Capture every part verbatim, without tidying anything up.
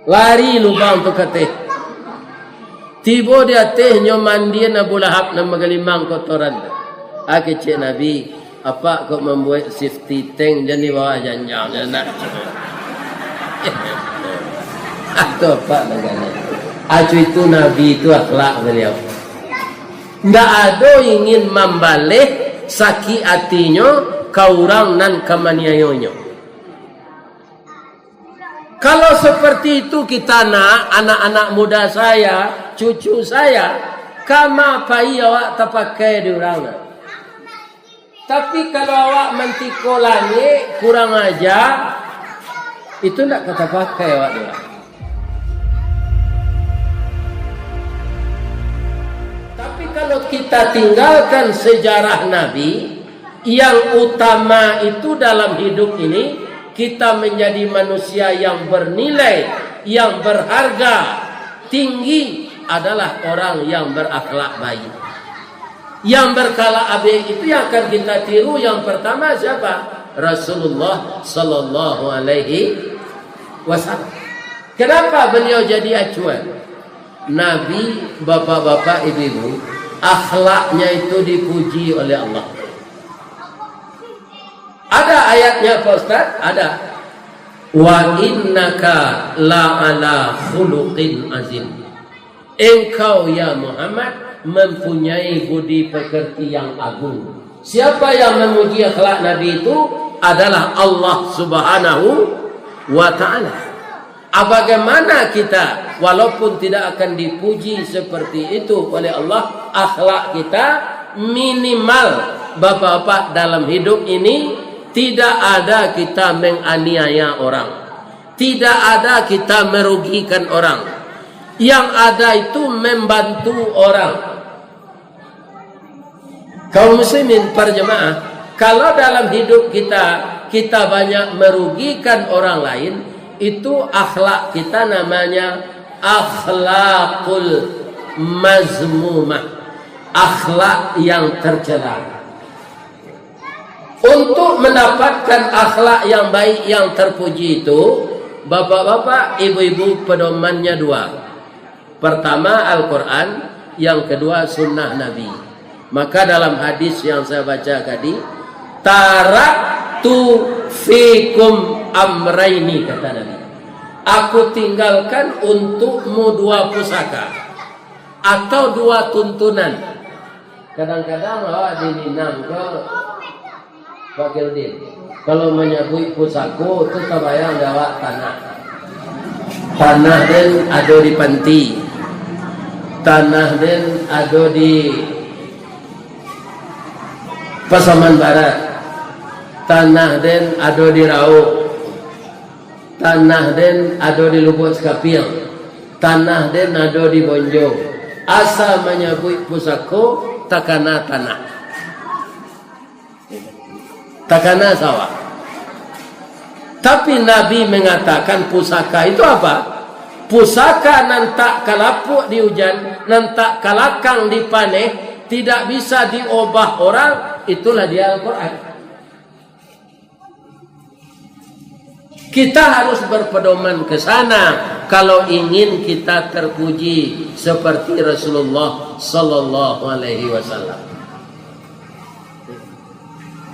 Lari lubang tu ka ateh. Tibo di ateh nyo mandian Abu Lahab nan manggalimang kotoran tu. Ah, kecek Nabi, "Apak kok mambuek safety tank jan di bawah janjang jan nak." Ah, tu apak nan galak. Acu itu Nabi itu akhlak beliau. Ndak ado ingin mambaleh sakik atinyo ka urang nan ka maniayonyo. Kalau seperti itu kita nak, anak-anak muda saya, cucu saya, kama pai awak tapakai di urang. Tapi kalau awak mantiko langik, kurang aja, itu ndak ka tapakai awak di urang. Tapi kalau kita tinggalkan sejarah Nabi, yang utama itu dalam hidup ini, kita menjadi manusia yang bernilai, yang berharga tinggi adalah orang yang berakhlak baik. Yang berakhlak baik itu yang akan kita tiru, yang pertama siapa? Rasulullah sallallahu alaihi wasallam. Kenapa beliau jadi acuan? Nabi, bapak-bapak, ibu-ibu, akhlaknya itu dipuji oleh Allah. Ada ayatnya, Pak Ustaz? Ada. "Wa innaka la ala khuluqin azim." Engkau, ya Muhammad, mempunyai budi pekerti yang agung. Siapa yang memuji akhlak Nabi itu? Adalah Allah Subhanahu wa Ta'ala. Ah, bagaimana kita, walaupun tidak akan dipuji seperti itu oleh Allah, akhlak kita minimal, bapak-bapak, dalam hidup ini tidak ada kita menganiaya orang, tidak ada kita merugikan orang. Yang ada itu membantu orang. Kaum muslimin, para jemaah, kalau dalam hidup kita, kita banyak merugikan orang lain, itu akhlak kita namanya akhlakul mazmumah, akhlak yang tercela. Untuk mendapatkan akhlak yang baik, yang terpuji itu, bapak-bapak, ibu-ibu, pedomannya dua. Pertama Al-Quran, yang kedua sunnah Nabi. Maka dalam hadis yang saya baca tadi, "Taraktu fikum amraini," kata Nabi. "Aku tinggalkan untukmu dua pusaka atau dua tuntunan." Kadang-kadang awak di Minang ko, Pak Kildin, kalau manyabuik pusako, tu tabayang di awak tanah. Tanah den ado di Panti. Tanah den ado di Pasaman Barat. Tanah den ado di Rauk. Tanah den ado di Lubuak Sikapiang. Tanah den ado di Bonjo. Asa manyabuik pusako, takana tanah. Takana sawah. Tapi Nabi mengatakan pusaka itu apa? Pusaka nan tak kalapuak di ujan, nan tak kalakang di paneh, tidak bisa diobah orang, itulah dia Al-Quran. Kita harus berpedoman ke sana kalau ingin kita terpuji seperti Rasulullah sallallahu alaihi wasallam.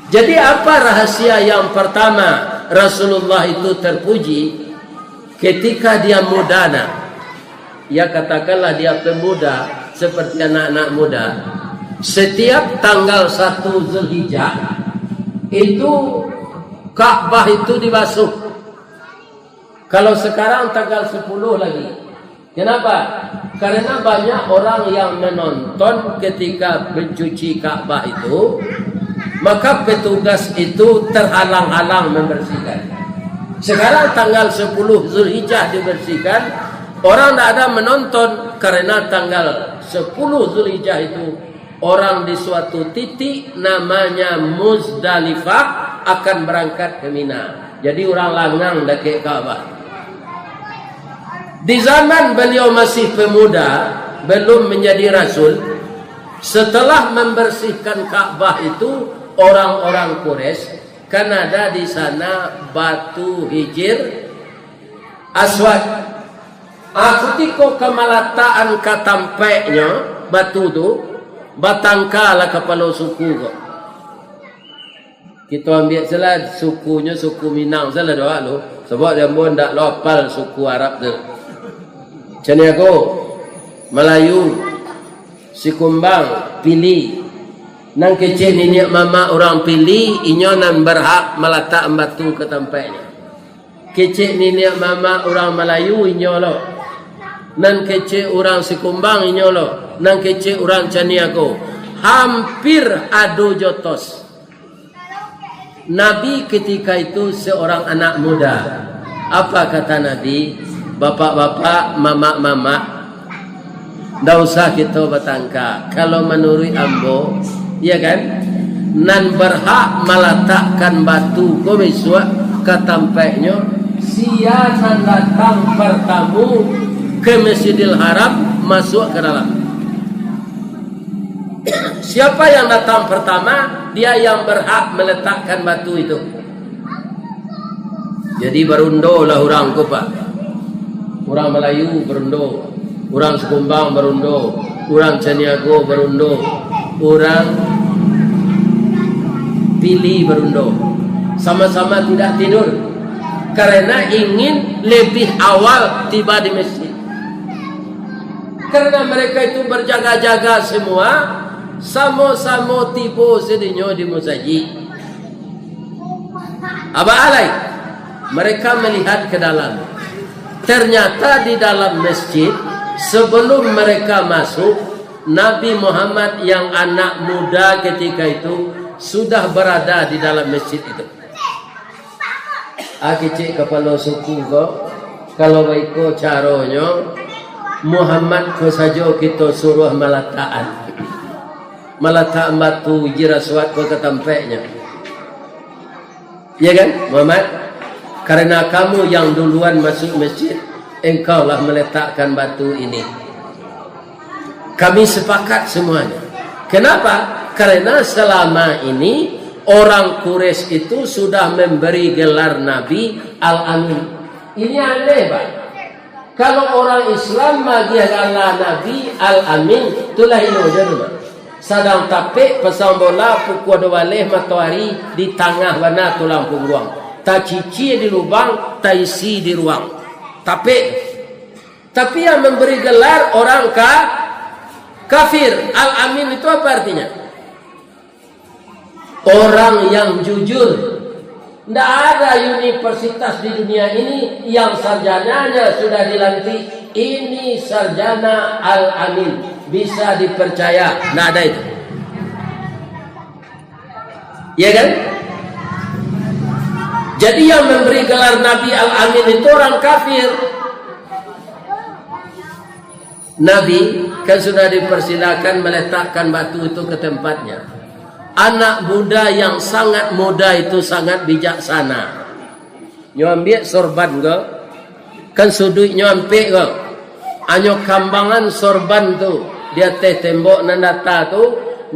Jadi, apa rahasia yang pertama Rasulullah itu terpuji? Ketika dia muda, nak, ya, katakanlah dia pemuda, seperti anak-anak muda, setiap tanggal satu Zulhijjah, itu Ka'bah itu dibasuh. Kalau sekarang tanggal sepuluh lagi. Kenapa? Karena banyak orang yang menonton ketika mencuci Ka'bah itu, maka petugas itu terhalang-halang membersihkan. Sekarang tanggal sepuluh Zulhijjah dibersihkan, orang ndak ada menonton karena tanggal sepuluh Zulhijjah itu orang di suatu titik namanya Muzdalifah akan berangkat ke Mina. Jadi, urang langang dakek Ka'bah. Di zaman beliau masih pemuda, belum menjadi rasul, setelah membersihkan Ka'bah itu, orang-orang Quraisy kan ada di sana batu Hijir Aswad. Ah, kutiko ka malatakan ka tampaiknyo batu tu, batangkalah kapalo suku ko. Kito ambiak salah sukunyo, suku Minang salah doa lo. Sabab di ambo ndak lo apal suku Arab tu. Caniago, Malayu, Sikumbang, Pili. Nan kecek niniak mamak urang Pili, inyo nan barhak malatak batu ka tampaiknyo. Kecek niniak mamak urang Malayu, inyo lo. Nan kecek urang Sikumbang, inyo lo. Nan kecek urang Caniago. Hampir ado jotos. Nabi ketika itu seorang anak muda. Apa kata Nabi? Bapak-bapak, mamak-mamak, ndak usah kito batangka. Kalau manuruik ambo, ya kan, nan barhak malatakkan batu ko bisuak ka tampaiknyo, sia nan datang partamo ke Masjidil Haram, masuak ka dalam. Siapa yang datang pertama, dia yang berhak meletakkan batu itu. Jadi, barundolah urang ko, Pak. Urang Malayu barundo, urang Sikumbang barundo, urang Caniago barundo, urang Pili barundo. Sama-sama tidak tidur, karena ingin lebih awal tiba di masjid. Karena mereka itu berjaga-jaga semua, samo-samo tibo sadonyo di musajik. Aba alai, mereka melihat ke dalam. Ternyata di dalam masjid, sebelum mereka masuk, Nabi Muhammad yang anak muda ketika itu sudah berada di dalam masjid itu. Ah, kecek kapalo suku ko, kalau baiko caronyo, Muhammad ko sajo kito suruah malatakan. Malatakan batu Hajar Aswad ko ka tampaiknyo. Ya kan, Muhammad? Karena kamu yang duluan masuk masjid, engkaulah meletakkan batu ini. Kami sepakat semuanya. Kenapa? Karena selama ini orang Quraisy itu sudah memberi gelar Nabi Al-Amin. Ini aneh, Pak. Kalau orang Islam magiah gala Nabi Al-Amin, itulah ino je tu, Pak. Sadang tapek pasang bola pukua duo baleh matoari di tangah bana tulang pungguang. Tacicia di lubang, taisi di ruang. Tapek. Tapi yang memberi gelar orang ka-, kafir. Al-Amin itu apa artinya? Orang yang jujur. Ndak ada universitas di dunia ini yang sarjananya sudah dilantik, "Ini sarjana Al-Amin, bisa dipercaya." Ndak ada itu. Ya kan? Jadi yang memberi gelar Nabi Al-Amin itu orang kafir. Nabi kan sudah dipersilakan meletakkan batu itu ke tempatnya. Anak muda yang sangat muda itu sangat bijaksana. Nyo ambiak sorban ko, kan suduiknyo ampek ko. Anyo kambangan sorban tu di ateh tembok nan data tu,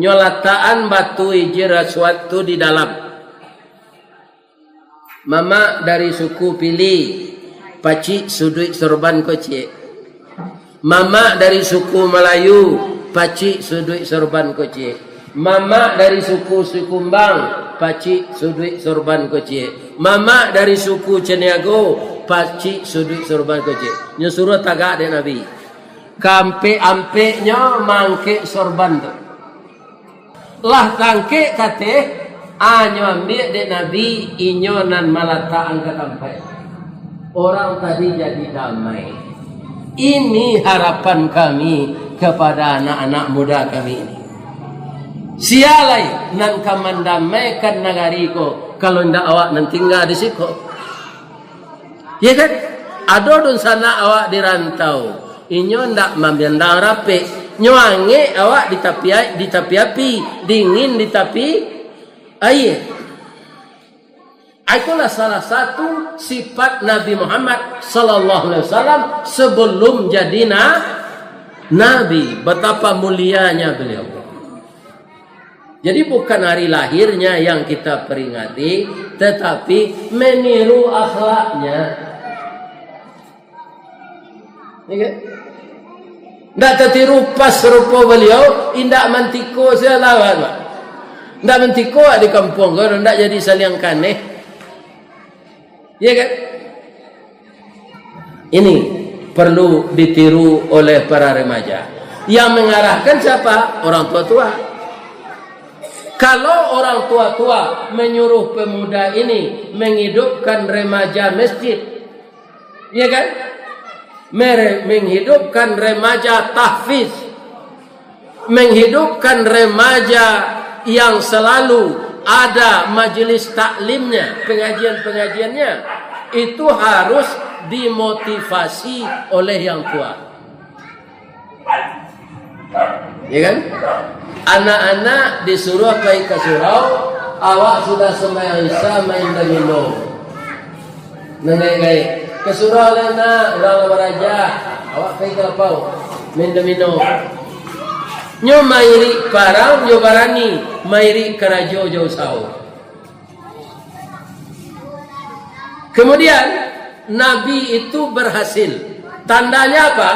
nyo latakan batu Hajar Aswad tu di dalam. Mamak dari suku Pili, pacik suduik sorban ko ciek. Mamak dari suku Malayu, pacik suduik sorban ko ciek. Mamak dari suku Sikumbang, pacik suduik sorban ko ciek. Mamak dari suku Caniago, pacik suduik sorban ko ciek. Nyo suruah tagak dek Nabi. Kaampek-ampeknyo maangkek sorban tu. Lah tangkek kateh, anyo ambiak dek Nabi, inyo nan malatakan ka tampaik. Orang tadi jadi damai. Ini harapan kami kepada anak-anak muda kami ini. Sia lai nan ka mandamaikan nagari ko, kalau indak awak nan tingga di siko? Ya kan? Ado dunsanak awak di rantau. Inyo ndak mamandang rapek. Nyo angek awak di tapi ai-, di tapi api, dingin di tapi aia. Itulah salah satu sifat Nabi Muhammad sallallahu alaihi wasallam sebelum jadi na-, nabi. Betapa mulianya beliau. Jadi, bukan hari lahirnya yang kita peringati, tetapi meniru akhlaknya. Ya kan? Ndak tatiru pas rupo baliau, indak mantiko sajo lah, Pak. Ndak mantiko di kampuang ko, ndak jadi saliang kaneh. Ya kan? Ini perlu ditiru oleh para remaja. Yang mengarahkan siapa? Orang tua-tua. Kalau orang tua-tua menyuruh pemuda ini menghidupkan remaja masjid, ya kan? Mere-, menghidupkan remaja tahfiz, menghidupkan remaja yang selalu ada majelis taklimnya, pengajian-pengajiannya, itu harus dimotivasi oleh yang tua. Ya kan? Anak-anak disuruh pai ka surau, awak sudah sumbayang Isya main domino. Nan gaek-gaek. Ka surau lah nak, urang lah baraja. Awak pai ka lapau. Main domino. Nyo mairik parang, nyo barani. Mairik karajo, jo usaho. Kemudian, Nabi itu berhasil. Tandanya apa?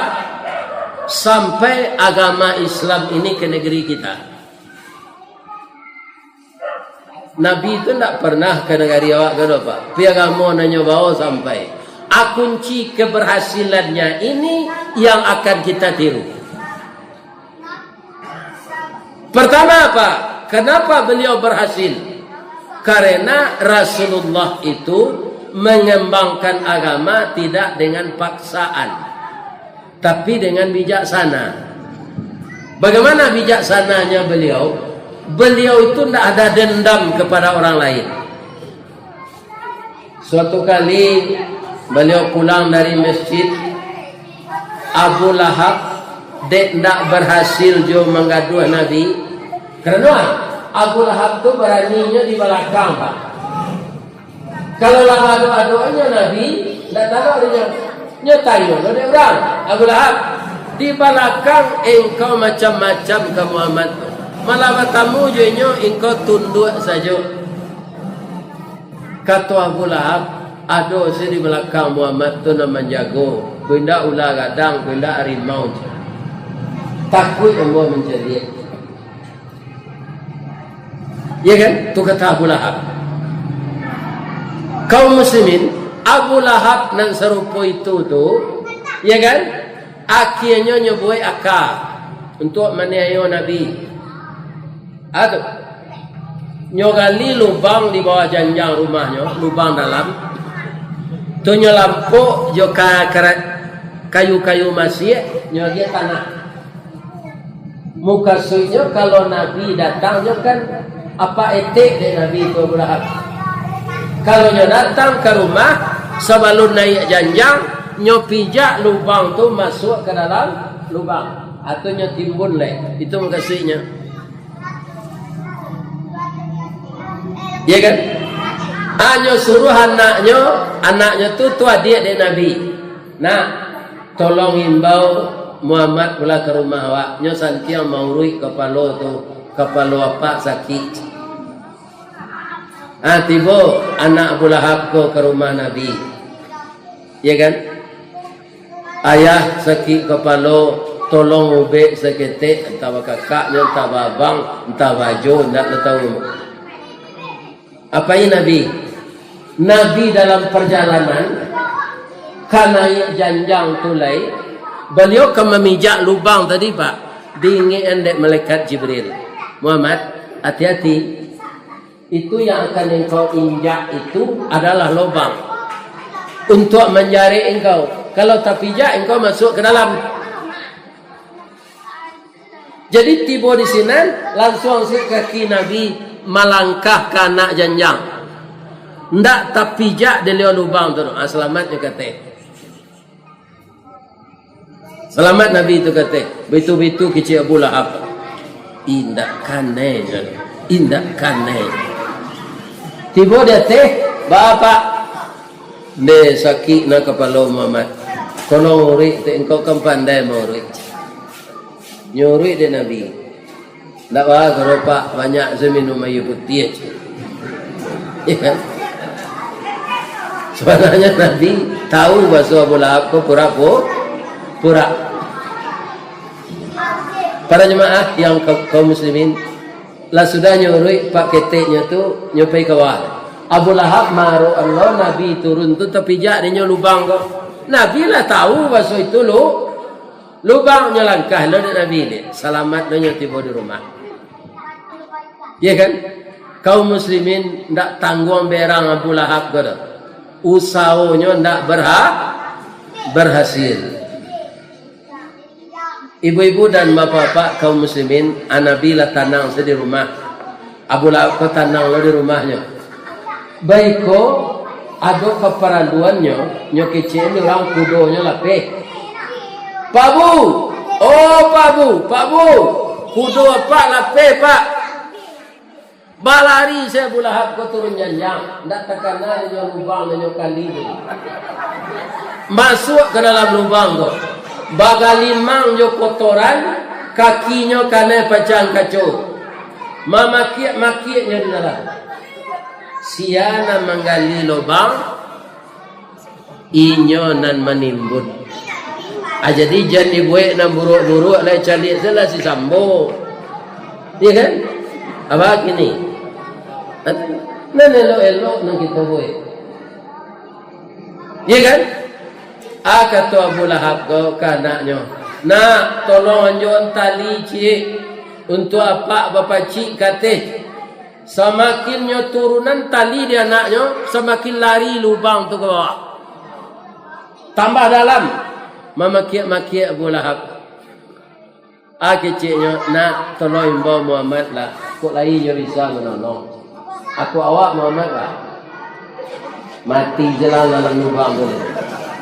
Sampai agama Islam ini ke negeri kita. Nabi itu ndak pernah ka nagari awak ko doh, Pak. Pi agamo nan nyo bawo sampai. A, kunci keberhasilannya ini yang akan kita tiru. Pertama apa? Kenapa beliau berhasil? Karena Rasulullah itu mengembangkan agama tidak dengan paksaan, tapi dengan bijaksana. Bagaimana bijaksananya beliau? Beliau itu ndak ada dendam kepada orang lain. Suatu kali, baliau pulang dari masjid, Abu Lahab dek ndak berhasil jo manggaduah Nabi. Karano Abu Lahab tu baraninyo di balakang, Pak. Kalau lah ado-adonyo Nabi, ndak tahu dek nyo. Nyo tanyo lo dek urang, "Abu Lahab, di balakang engkau macam-macam ka Muhammad tu. Malah batamu jo inyo, engkau tunduak sajo." Kato Abu Lahab, "Ado se di balakang Muhammad tu nan manjago, ko indak ula gadang, ko indak harimau. Takuik ambo mancaliak." Ya kan? Tu kato Abu Lahab. Kaum muslimin, Abu Lahab nan sarupo itu tu, ya kan? Akhianyo nyo buek aka untuak maniayo Nabi. Ah, tu. Nyo gali lubang di bawah janjang rumahnyo, lubang dalam. Tu nyo lampok jo ka-, kara-, kayu-kayu masiak, nyo agiah tanah. Mukasuiknyo, kalau Nabi datang, nyo kan apak etek dek Nabi tu Abu Lahab. Kalau nyo datang ka rumah, sabalun naiak janjang, nyo pijak lubang tu masuak ka dalam lubang. Atau nyo timbun lai. Itu mukasuiknyo. Ya kan? Ah, nyo suruah anaknyo, anaknyo tu, tu adiak dek Nabi. Nak, tolong imbau Muhammad pulang ka rumah awak. Nyo santiang mauruik kapalo tu, kapalo apak sakik. Ah, tibo anak Abu Lahab ko ka rumah Nabi. Ya kan? "Ayah sakik kapalo, tolong ubek saketek," antah bakakaknyo, antah baabang, antah baajo, indak lah tahu. Apai Nabi? Nabi dalam parjalanan, ka naiak janjang tu lai, baliau ka mamijak lubang tadi, Pak, diingekan dek malaikat Jibril, "Muhammad, ati-ati, itu yang akan engkau injak itu adalah lubang untuak manjarek engkau. Kalau tapijak, engkau masuak ka dalam." Jadi, tibo di sinan, lansuang se kaki Nabi malangkah ka anak janjang. Ndak tapijak dek baliau lubang tu. Ah, salamaik nyo kateh. Salamaik Nabi tu kateh. Baitu-baitu kecek Abu Lahab. Indak kanai, indak kanai. Tibo di ateh, "Bapak, ndeh sakik na kapalo Muhammad. Tolong uruik, tek engkau kan pandai mauruik." Nyo uruik dek Nabi. "Ndak ba, kalau Pak, banyak se minum aia putiah." Ya kan? Sabananyo Nabi tahu baso Abu Lahab ko pura-pu-, Pura. Para jemaah yang ka-, kaum muslimin, lah sudah nyo uruik pak keteknyo tu, nyo pai ka wah. Abu Lahab marok Allah, Nabi turun tu tapijak dek nyo lubang ko. Nabi lah tahu baso itu lu-, lubang, nyo langkah lo dek Nabi dek. Salamat lo nyo tibo di rumah. Iya kan? Kaum muslimin ndak tangguang berang Abu Lahab ko doh. Usahonyo ndak berha-, berhasil. Ibu-ibu dan bapak-bapak kaum muslimin, Nabi lah tanang se di rumah. Abu Lahab ko tanang lo di rumahnyo. Baiko, ado kaparaluannyo, nyo kecek ni urang kudonyo lapeh. "Pak Bu, oh Pak Bu, Pak Bu, kudo apak lapeh, Pak." Balari se Abu Lahab ko turun janjang, ndak takana inyo lubang, inyo kali tu. Masuak ka dalam lubang tu. Bagalimang jo kotoran, kakinyo kanai pacang kaco. Mamakiak-makiak nyo di dalam. Sia nan manggali lubang, inyo nan manimbun. Ah, jadi jan dibuek nan buruak-buruak, lai caliak se lah si Sambo. Iya kan? Apo kini? Nan elok-elok nan kito buek. Iya kan? Ah, kato Abu Lahab ko ka anaknyo, "Nak, tolong anjuan tali ciek, untuak apak bapacik ka ateh." Samakin nyo turunan tali di anaknyo, samakin lari lubang tu ka bawah. Tambah dalam, mamakiak-makiak Abu Lahab. Ah, keceknyo, "Nak, tolong imbau Muhammad lah, kok lai nyo bisa manolong. Aku awak Muhammad lah." Mati je lah dalam lubang tu.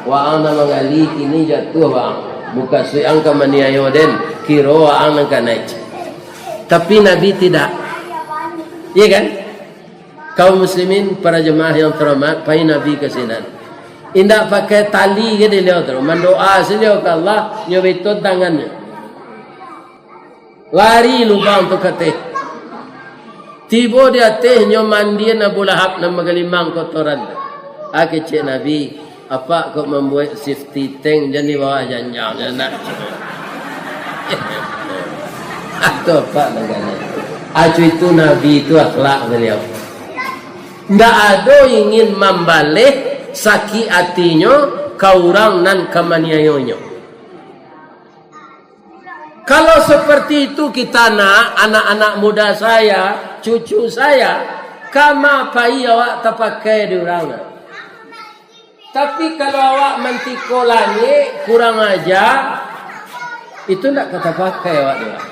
Waang nan manggali kini jatuah, waang. Mukasuik ang ka maniayo den, kiro waang nan kanai. Tapi Nabi tidak. Iya kan? Kaum muslimin, para jemaah yang terhormat, pai Nabi ka sinan. Indak pakai tali ka baliau tu. Mandoa sajo ka Allah, nyo baito tangannyo. Lari lubang tu ka ateh. Tibo di ateh, nyo mandian Abu Lahab nan bagalimang kotoran tu. Ah, kecek Nabi, "Apak kok mambuek safety tank jan di bawah janjang, jan nak." Atau apak nan kanai. Acu itu Nabi itu akhlak baliau. Ndak ado ingin mambaleh sakik atinyo ka urang nan ka maniayonyo. Kalau seperti itu kita nak, anak-anak muda saya, cucu saya, kama pai awak tapakai di urang. Tapi kalau awak mantiko langik, kurang aja, itu ndak ka tapakai awak di urang.